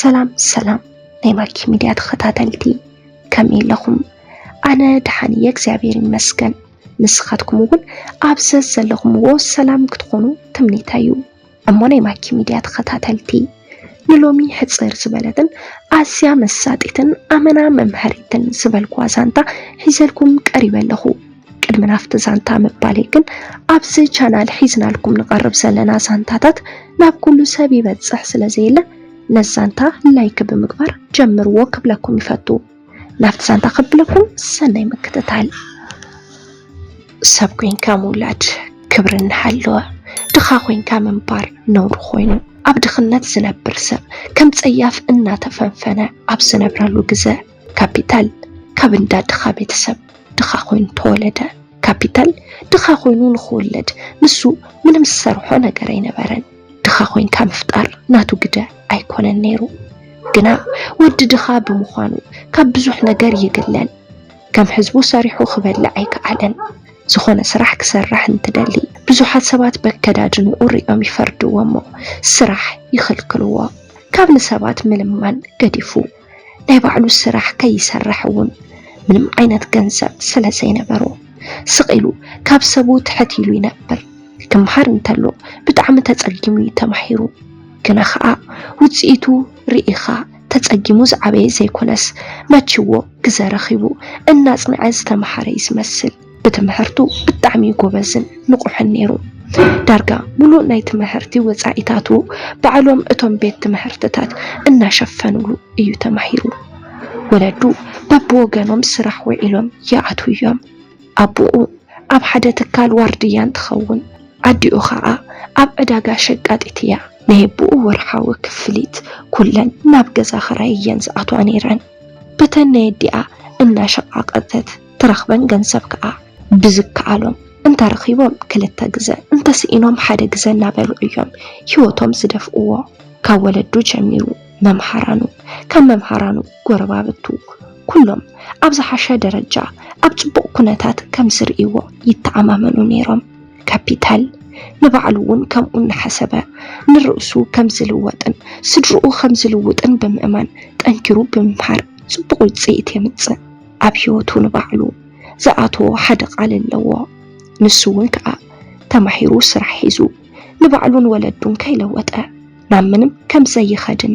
ሰላም ሰላም ናይ ማኪ ሚድያ ተኸታተልቲ፣ ከመይ ኣለኹም? ኣነ ደሓን እየ እግዚኣብሔር ይመስገን። ንስኻትኩም እውን ኣብ ዘዘለኹምዎ ሰላም ክትኾኑ ትምኒተይ እዩ። እሞ ናይ ማኪ ሚድያ ተኸታተልቲ፣ ንሎሚ ሕፅር ዝበለትን ኣዝያ መሳጢትን ኣመና መምሃሪትን ዝበልኩዋ ዛንታ ሒዘልኩም ቀሪበ ኣለኹ። ቅድሚ ናብቲ ዛንታ ምባለይ ግን፣ ኣብዚ ቻናል ሒዝናልኩም ንቐርብ ዘለና ዛንታታት ናብ ኩሉ ሰብ ይበፅሕ ስለ ዘየለ፣ ነዚ ዛንታ ላይክ ብምግባር ጀምርዎ ክብለኩም ይፈቱ። ናብቲ ዛንታ ከብለኩም ሰናይ ምክትታል። ሰብ ኮይንካ ምውላድ ክብሪ እናሃለወ፣ ድኻ ኮይንካ ምንባር ነውሪ ኮይኑ፣ ኣብ ድኽነት ዝነብር ሰብ ከም ጸያፍ እናተፈንፈነ ኣብ ዝነብረሉ ግዘ፣ ካፒታል ካብ እንዳ ድኻ ቤተሰብ ድኻ ኮይኑ ተወለደ። ካፒታል ድኻ ኮይኑ ንኽውለድ ንሱ ምንም ዝሰርሖ ነገር ኣይነበረን። ድኻ ኮይንካ ምፍጣር ናቱ ግደ ኣይኮነን ነይሩ። ግና ወዲ ድኻ ብምዃኑ ካብ ብዙሕ ነገር ይግለል። ከም ህዝቡ ሰሪሑ ክበልዕ ኣይከኣለን። ዝኾነ ስራሕ ክሰርሕ እንትደሊ፣ ብዙሓት ሰባት በከዳድንኡ ሪኦም ይፈርድዎ እሞ ስራሕ ይኽልክልዎ። ካብ ንሰባት ምልማን ገዲፉ ናይ ባዕሉ ስራሕ ከይሰርሕ እውን ምንም ዓይነት ገንዘብ ስለ ዘይነበሮ፣ ስቕ ኢሉ ካብ ሰቡ ትሕት ኢሉ ይነብር። ክምሃር እንተሎ ብጣዕሚ ተጸጊሙ እዩ ተማሂሩ። ግና ኸኣ ውጽኢቱ ርኢኻ፣ ተጸጊሙ ዝዓበየ ዘይኮነስ፣ መችዎ ግዘ ረኺቡ እናጽንዐ ዝተምሃረ እዩ ዝመስል። ብትምህርቱ ብጣዕሚ እዩ ጎበዝን ንቑሕን ነይሩ። ዳርጋ ሙሉእ ናይ ትምህርቲ ወጻኢታቱ ባዕሎም እቶም ቤት ትምህርትታት እናሸፈኑሉ እዩ ተማሂሩ። ወለዱ በብወገኖም ስራሕ ውዒሎም ይኣትዉ እዮም። ኣቦኡ ኣብ ሓደ ትካል ዋርድያ እንትኸውን፣ ኣዲኡ ኸኣ ኣብ ዕዳጋ ሸቃጢት እያ። ናይ ኣቦኡ ወርሓዊ ክፍሊት ኩለን ናብ ገዛ ኽራይ እየን ዝኣትዋ ነይረን። በተን ናይ ኣዲኣ እናሸቓቐተት ትረኽበን ገንዘብ ከኣ ብዝከኣሎም እንተረኺቦም ክልተ ግዘ፣ እንተስኢኖም ሓደ ግዘ እናበልዑ እዮም ህይወቶም ዝደፍእዎ። ካብ ወለዱ ጀሚሩ መምሃራኑ፣ ካብ መምሃራኑ ጎረባብቱ፣ ኩሎም ኣብ ዝሓሸ ደረጃ ኣብ ጽቡቕ ኩነታት ከም ዝርእይዎ ይተኣማመኑ ነይሮም። ካፒታል ንባዕሉ እውን ከምኡ እናሓሰበ፣ ንርእሱ ከም ዝልወጥን ስድርኡ ከም ዝልውጥን ብምእማን፣ ጠንኪሩ ብምምሃር ጽቡቕ ውጽኢት የምጽእ። ኣብ ህይወቱ ንባዕሉ ዝኣትዎ ሓደ ቃል ኣለዎ። ንሱ እውን ከኣ ተማሂሩ ስራሕ ሒዙ ንባዕሉን ወለዱን ከይለወጠ ናብ ምንም ከም ዘይኸድን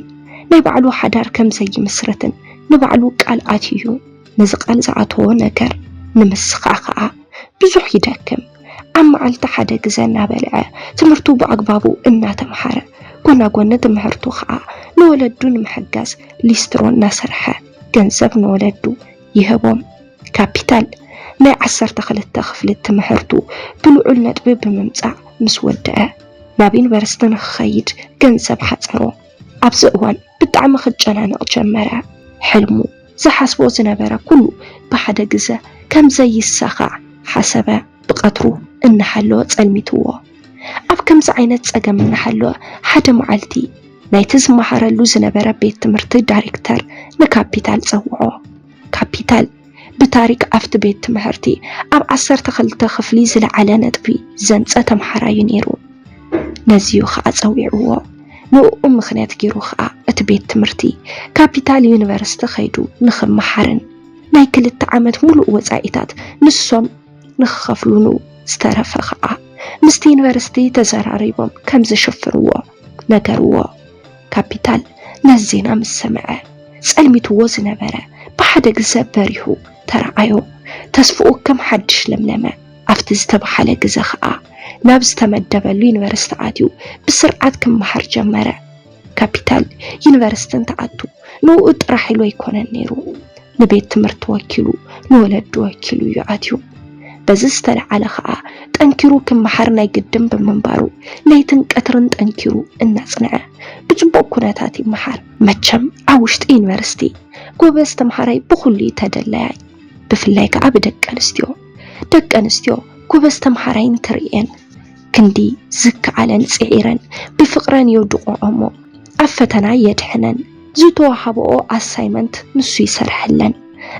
ናይ ባዕሉ ሓዳር ከም ዘይምስርትን ንባዕሉ ቃል ኣትዩ እዩ። ነዚ ቃል ዝኣተዎ ነገር ንምስኻዕ ከኣ ብዙሕ ይደክም። ኣብ መዓልቲ ሓደ ግዘ እናበልዐ፣ ትምህርቱ ብኣግባቡ እናተምሃረ፣ ጎና ጎኒ ትምህርቱ ከኣ ንወለዱ ንምሕጋዝ ሊስትሮ እናሰርሐ ገንዘብ ንወለዱ ይህቦም። ካፒታል ናይ ዓሰርተ ክልተ ክፍሊ ትምህርቱ ብልዑል ነጥቢ ብምምጻእ ምስ ወደአ፣ ናብ ዩኒቨርሲቲ ንኽኸይድ ገንዘብ ሓጸሮ። ኣብዚ እዋን ብጣዕሚ ክጨናነቕ ጀመረ። ሕልሙ፣ ዝሓስቦ ዝነበረ ኩሉ ብሓደ ግዘ ከም ዘይሳኻዕ ሓሰበ። ብቐትሩ እናሃለወ ጸልሚትዎ። ኣብ ከምዚ ዓይነት ጸገም እናሃለወ፣ ሓደ መዓልቲ ናይቲ ዝመሃረሉ ዝነበረ ቤት ትምህርቲ ዳይሬክተር ንካፒታል ጸውዖ። ካፒታል ብታሪክ ኣብቲ ቤት ትምህርቲ ኣብ ዓሰርተ ክልተ ክፍሊ ዝለዓለ ነጥቢ ዘምጸ ተምሃራይ እዩ ነይሩ። ነዚ እዩ ኸኣ ጸዊዕዎ። ንእኡ ምኽንያት ገይሩ ኸኣ እቲ ቤት ትምህርቲ ካፒታል ዩኒቨርሲቲ ኸይዱ ንኽመሃርን ናይ ክልተ ዓመት ሙሉእ ወጻኢታት ንሶም ንኽኸፍሉሉ ዝተረፈ ኸኣ ምስቲ ዩኒቨርሲቲ ተዘራሪቦም ከም ዝሽፍንዎ ነገርዎ። ካፒታል ነዚ ዜና ምስ ሰምዐ፣ ጸልሚትዎ ዝነበረ ብሓደ ግዘ በሪሁ ተረኣዮ። ተስፍኡ ከም ሓድሽ ለምለመ። ኣብቲ ዝተባህለ ግዘ ኸኣ ናብ ዝተመደበሉ ዩኒቨርሲቲ ኣትዩ ብስርዓት ክመሃር ጀመረ። ካፒታል ዩኒቨርሲቲ እንትኣቱ ንኡ ጥራሕ ኢሉ ኣይኮነን ነይሩ። ንቤት ትምህርቲ ወኪሉ፣ ንወለዱ ወኪሉ እዩ ኣትዩ። በዚ ዝተለዓለ ኸኣ ጠንኪሩ ክመሃር ናይ ግድን ብምንባሩ ለይትን ቀትርን ጠንኪሩ እናጽንዐ ብጽቡቕ ኩነታት ይመሃር። መቸም ኣብ ውሽጢ ዩኒቨርሲቲ ጎበዝ ተምሃራይ ብኹሉ እዩ ተደላያይ፣ ብፍላይ ከኣ ብደቂ ኣንስትዮ። ደቂ ኣንስትዮ ጎበዝ ተምሃራይ እንትርእየን ክንዲ ዝከኣለን ጽዒረን ብፍቕረን የውድቕኦ እሞ ኣብ ፈተና የድሕነን። ዝተዋሃብኦ ኣሳይመንት ንሱ ይሰርሐለን።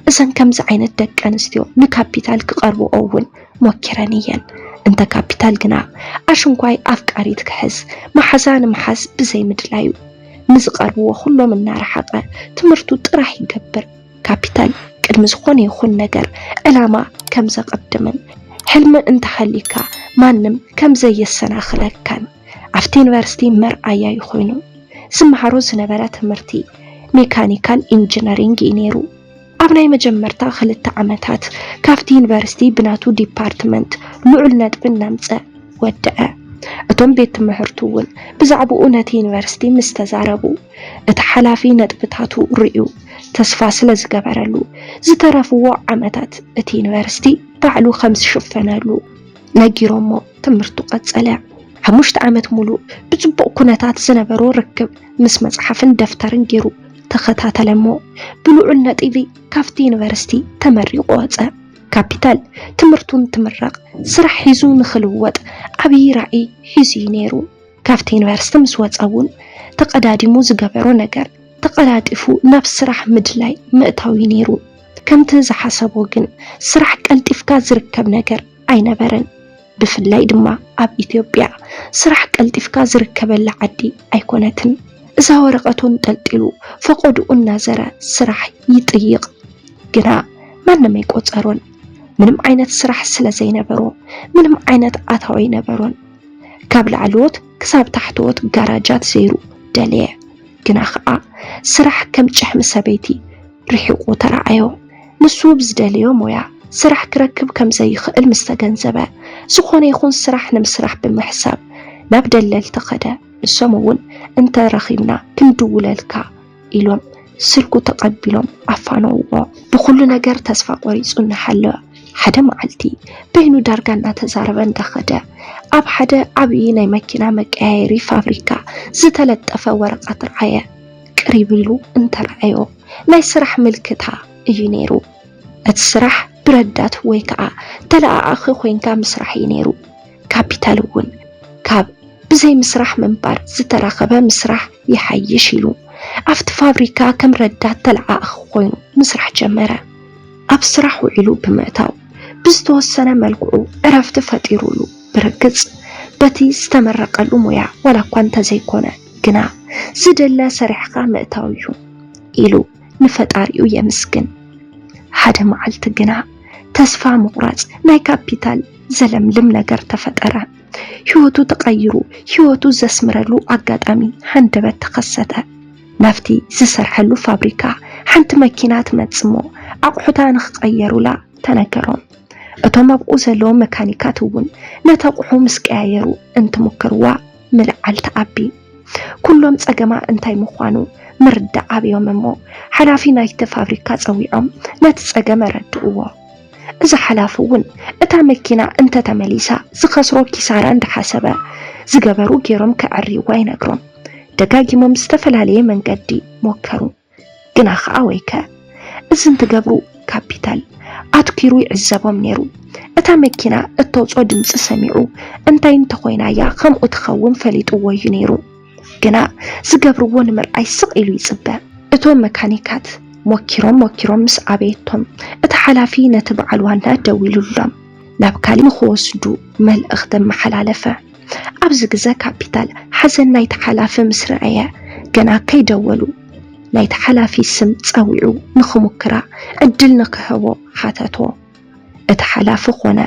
እዘን ከምዚ ዓይነት ደቂ ኣንስትዮ ንካፒታል ክቐርብኦ እውን ሞኪረን እየን። እንተ ካፒታል ግና ኣሽንኳይ ኣፍቃሪት ክሕዝ መሓዛ ንምሓዝ ብዘይምድላዩ ንዝቐርብዎ ኩሎም እናረሓቐ ትምህርቱ ጥራሕ ይገብር። ካፒታል ቅድሚ ዝኾነ ይኹን ነገር ዕላማ ከም ዘቐድምን ሕልሚ እንተሃልዩካ ማንም ከም ዘየሰናኽለካን ኣብቲ ዩኒቨርሲቲ መርኣያ እዩ ኮይኑ። ዝመሃሮ ዝነበረ ትምህርቲ ሜካኒካል ኢንጂነሪንግ እዩ ነይሩ። ኣብ ናይ መጀመርታ ክልተ ዓመታት ካብቲ ዩኒቨርሲቲ ብናቱ ዲፓርትመንት ልዑል ነጥቢ እናምፀ ወደአ። እቶም ቤት ትምህርቱ እውን ብዛዕባኡ ነቲ ዩኒቨርሲቲ ምስ ተዛረቡ፣ እቲ ሓላፊ ነጥብታቱ ርእዩ ተስፋ ስለ ዝገበረሉ፣ ዝተረፍዎ ዓመታት እቲ ዩኒቨርሲቲ ባዕሉ ከም ዝሽፈነሉ ነጊሮሞ ትምህርቱ ቀጸለ። ሓሙሽተ ዓመት ሙሉእ ብጽቡቕ ኩነታት ዝነበሮ ርክብ ምስ መጽሓፍን ደፍተርን ገይሩ ተኸታተለ እሞ ብልዑል ነጥቢ ካብቲ ዩኒቨርሲቲ ተመሪቑ ወጸ። ካፒታል ትምህርቱ እንትምረቕ ስራሕ ሒዙ ንኽልወጥ ዓብዪ ራዕይ ሒዙ እዩ ነይሩ። ካብቲ ዩኒቨርሲቲ ምስ ወጸ እውን ተቐዳዲሙ ዝገበሮ ነገር ተቐላጢፉ ናብ ስራሕ ምድላይ ምእታው እዩ ነይሩ። ከምቲ ዝሓሰቦ ግን ስራሕ ቀልጢፍካ ዝርከብ ነገር ኣይነበረን። ብፍላይ ድማ ኣብ ኢትዮጵያ ስራሕ ቀልጢፍካ ዝርከበላ ዓዲ ኣይኮነትን። እዛ ወረቐቱ እንጠልጢሉ ፈቐድኡ እናዘረ ስራሕ ይጥይቕ። ግና ማንም ኣይቆጸሮን። ምንም ዓይነት ስራሕ ስለ ዘይነበሮ ምንም ዓይነት ኣታዊ ኣይነበሮን። ካብ ላዕለዎት ክሳብ ታሕተዎት ጋራጃት ዘይሩ ደለየ። ግና ኸኣ ስራሕ ከም ጭሕሚ ሰበይቲ ርሒቑ ተረኣዮ። ንሱ ብዝደለዮ ሞያ ስራሕ ክረክብ ከም ዘይኽእል ምስ ተገንዘበ፣ ዝኾነ ይኹን ስራሕ ንምስራሕ ብምሕሳብ ናብ ደለልቲ ኸደ። ንሶም እውን እንተ ረኺብና ክንድውለልካ ኢሎም ስልኩ ተቐቢሎም ኣፋነውዎ። ብኹሉ ነገር ተስፋ ቆሪጹ እናሃለወ ሓደ መዓልቲ በይኑ ዳርጋ እናተዛረበ እንዳኸደ ኣብ ሓደ ዓብዪ ናይ መኪና መቀያየሪ ፋብሪካ ዝተለጠፈ ወረቐት ረኣየ። ቅሪብ ኢሉ እንተረኣዮ ናይ ስራሕ ምልክታ እዩ ነይሩ። እቲ ስራሕ ብረዳት ወይ ከዓ ተለኣኣኺ ኮይንካ ምስራሕ እዩ ነይሩ። ካፒታል እውን ካብ ብዘይ ምስራሕ ምንባር ዝተረኸበ ምስራሕ ይሓይሽ ኢሉ ኣብቲ ፋብሪካ ከም ረዳት ተለኣኣኺ ኮይኑ ምስራሕ ጀመረ። ኣብ ስራሕ ውዒሉ ብምእታው ብዝተወሰነ መልክዑ ዕረፍቲ ፈጢሩሉ። ብርግጽ በቲ ዝተመረቐሉ ሞያ ዋላ እኳ እንተዘይኮነ ግና ዝድለ ሰሪሕኻ ምእታው እዩ ኢሉ ንፈጣሪኡ የምስግን። ሓደ መዓልቲ ግና ተስፋ ምቑራጽ ናይ ካፒታል ዘለምልም ነገር ተፈጠረ። ህይወቱ ተቐይሩ ህይወቱ ዘስምረሉ ኣጋጣሚ ሃንደበት ተኸሰተ። ናብቲ ዝሰርሐሉ ፋብሪካ ሓንቲ መኪና ትመጽሞ ኣቑሑታ ንኽቐየሩላ ተነገሮም። እቶም ኣብኡ ዘለዉ መካኒካት እውን ነቲ ኣቑሑ ምስ ቀያየሩ እንትምክርዋ ምልዓል ተኣቢ። ኩሎም ጸገማ እንታይ ምዃኑ ምርዳእ ኣብዮም እሞ ሓላፊ ናይቲ ፋብሪካ ጸዊዖም ነቲ ጸገም ኣረድእዎ። እዚ ሓላፊ እውን እታ መኪና እንተተመሊሳ ዝኸስሮ ኪሳራ እንዳሓሰበ ዝገበሩ ገይሮም ከዐርይዋ ይነግሮም። ደጋጊሞም ዝተፈላለየ መንገዲ ሞከሩ። ግና ኸኣ ወይከ እዚ እንትገብሩ ካፒታል ኣትኪሩ ይዕዘቦም ነይሩ። እታ መኪና እተውፅኦ ድምፂ ሰሚዑ እንታይ እንተኾይናያ ከምኡ ትኸውን ፈሊጥዎ እዩ ነይሩ። ግና ዝገብርዎ ንምርኣይ ስቕ ኢሉ ይፅበ። እቶም መካኒካት ሞኪሮም ሞኪሮም ምስ ኣበየቶም እቲ ሓላፊ ነቲ በዓል ዋና ደዊሉሎም ናብ ካሊእ ንኽወስዱ መልእኽቲ ኣመሓላለፈ። ኣብዚ ግዘ ካፒታል ሓዘን ናይቲ ሓላፊ ምስ ረኣየ ገና ከይደወሉ ናይቲ ሓላፊ ስም ጸዊዑ ንኽሙክራ ዕድል ንኽህቦ ሓተቶ። እቲ ሓላፊ ኾነ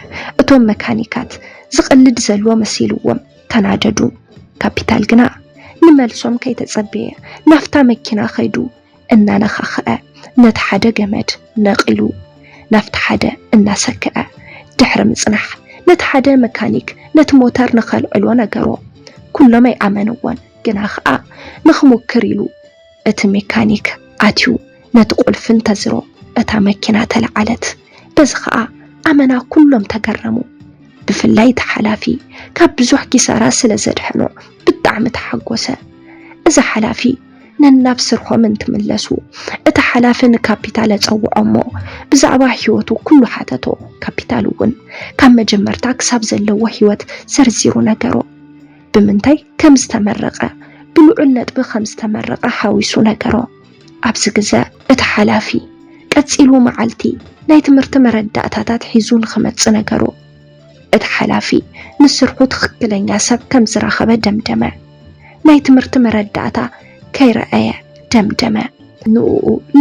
እቶም መካኒካት ዝቐልድ ዘሎ መሲልዎም ተናደዱ። ካፒታል ግና ንመልሶም ከይተጸበየ ናብታ መኪና ኸይዱ እናነኻኽአ ነቲ ሓደ ገመድ ነቒሉ ናብቲ ሓደ እናሰክዐ ድሕሪ ምጽናሕ ነቲ ሓደ መካኒክ ነቲ ሞተር ንኸልዕሎ ነገሮ። ኩሎም ኣይኣመንዎን፣ ግና ኸኣ ንኽሙክር ኢሉ እቲ ሜካኒክ ኣትዩ ነቲ ቁልፊ እንተዝሮ እታ መኪና ተለዓለት። በዚ ኸኣ ኣመና ኩሎም ተገረሙ። ብፍላይ እቲ ሓላፊ ካብ ብዙሕ ኪሳራ ስለ ዘድሐኖ ብጣዕሚ ተሓጎሰ። እዚ ሓላፊ ነናብ ስርሖም እንትምለሱ እቲ ሓላፊ ንካፒታል ኣጸውዖ እሞ ብዛዕባ ህይወቱ ኩሉ ሓተቶ። ካፒታል እውን ካብ መጀመርታ ክሳብ ዘለዎ ህይወት ዘርዚሩ ነገሮ። ብምንታይ ከም ዝተመረቐ፣ ብልዑል ነጥቢ ከም ዝተመረቐ ሓዊሱ ነገሮ። ኣብዚ ግዘ እቲ ሓላፊ ቀጺሉ መዓልቲ ናይ ትምህርቲ መረዳእታታት ሒዙ ንኽመጽእ ነገሮ። እቲ ሓላፊ ንስርሑ ትኽክለኛ ሰብ ከም ዝረኸበ ደምደመ። ናይ ትምህርቲ መረዳእታ ከይረኣየ ደምደመ። ንኡ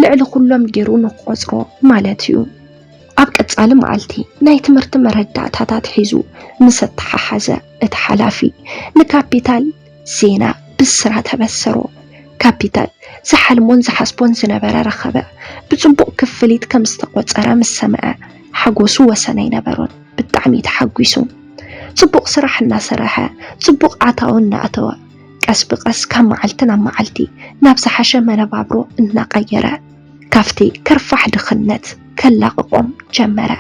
ልዕሊ ኩሎም ገይሩ ንቆጽሮ ማለት እዩ። ኣብ ቀጻሊ መዓልቲ ናይ ትምህርቲ መረዳእታታት ሒዙ ምስ ኣተሓሓዘ፣ እቲ ሓላፊ ንካፒታል ዜና ብስራት ኣበሰሮ። ካፒታል ዝሓልሞን ዝሓስቦን ዝነበረ ረኸበ። ብጽቡቕ ክፍሊት ከም ዝተቖጸረ ምስ ሰምዐ፣ ሓጎሱ ወሰን ኣይነበሮን። ብጣዕሚ ተሓጒሱ። ጽቡቕ ስራሕ እናሰረሐ፣ ጽቡቕ ኣታዊ እናኣተወ፣ ቀስ ብቐስ ካብ መዓልቲ ናብ መዓልቲ ናብ ዝሓሸ መነባብሮ እናቐየረ፣ ካብቲ ከርፋሕ ድኽነት ከላቕቖም ጀመረ።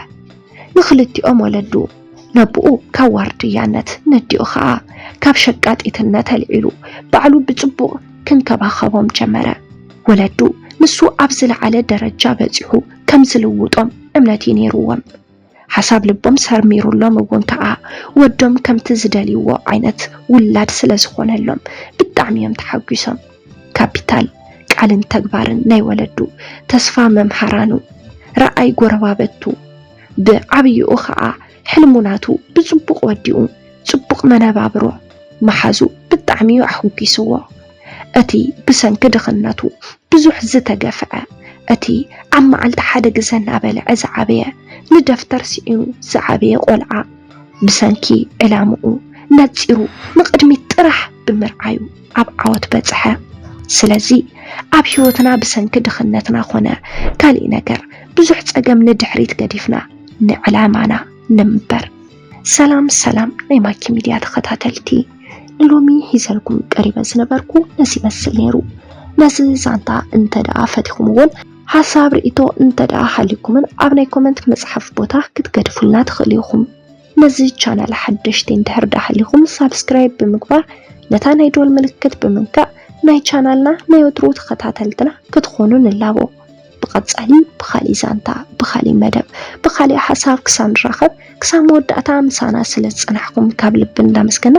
ንኽልቲኦም ወለዱ፣ ነቦኡ ካብ ዋርድያነት፣ ነዲኡ ኸኣ ካብ ሸቃጢትነት ኣልዒሉ ባዕሉ ብጽቡቕ ክንከባኸቦም ጀመረ። ወለዱ ንሱ ኣብ ዝለዓለ ደረጃ በጺሑ ከም ዝልውጦም እምነት እዩ ነይርዎም። ሓሳብ ልቦም ሰሚሩሎም እውን ከኣ ወዶም ከምቲ ዝደልይዎ ዓይነት ውላድ ስለ ዝኾነሎም ብጣዕሚ እዮም ተሓጒሶም። ካፒታል ቃልን ተግባርን ናይ ወለዱ፣ ተስፋ መምሃራኑ፣ ረኣይ ጎረባብቱ፣ ብዓብይኡ ኸኣ ሕልሙ ናቱ ብጽቡቕ ወዲኡ ጽቡቕ መነባብሮ ምሓዙ ብጣዕሚ እዩ ኣሕጒስዎ። እቲ ብሰንኪ ድኽነቱ ብዙሕ ዝተገፍዐ፣ እቲ ኣብ መዓልቲ ሓደ ግዘ እናበልዐ ዝዓበየ፣ ንደፍተር ስኢኑ ዝዓበየ ቆልዓ፣ ብሰንኪ ዕላምኡ ነጺሩ ንቕድሚት ጥራሕ ብምርዓዩ ኣብ ዓወት በጽሐ። ስለዚ ኣብ ህይወትና ብሰንኪ ድኽነትና ኾነ ካሊእ ነገር ብዙሕ ጸገም ንድሕሪት ገዲፍና ንዕላማና ንምበር። ሰላም ሰላም ናይ ማኪ ሚድያ ተኸታተልቲ፣ ንሎሚ ሒዘልኩም ቀሪበ ዝነበርኩ ነዚ ይመስል ነይሩ። ነዚ ዛንታ እንተ ደኣ ፈቲኹምዎን ሓሳብ ርእይቶ እንተ ደኣ ሃልዩኩምን ኣብ ናይ ኮመንት መጽሓፍ ቦታ ክትገድፉልና ትኽእሉ ኢኹም። ነዚ ቻናል ሓደሽቲ እንድሕር ደኣ ሃሊኹም ሳብስክራይብ ብምግባር ነታ ናይ ዶል ምልክት ብምንካእ ናይ ቻናልና ናይ ወትሩ ተኸታተልትና ክትኾኑ ንላቦ። ብቐጻሊ ብኻሊእ ዛንታ፣ ብኻሊእ መደብ፣ ብኻሊእ ሓሳብ ክሳብ ንራኸብ፣ ክሳብ መወዳእታ ምሳና ስለ ዝጸናሕኩም ካብ ልቢ እንዳመስገና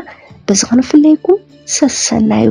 በዚ ክንፍለየኩም ሰሰናዩ።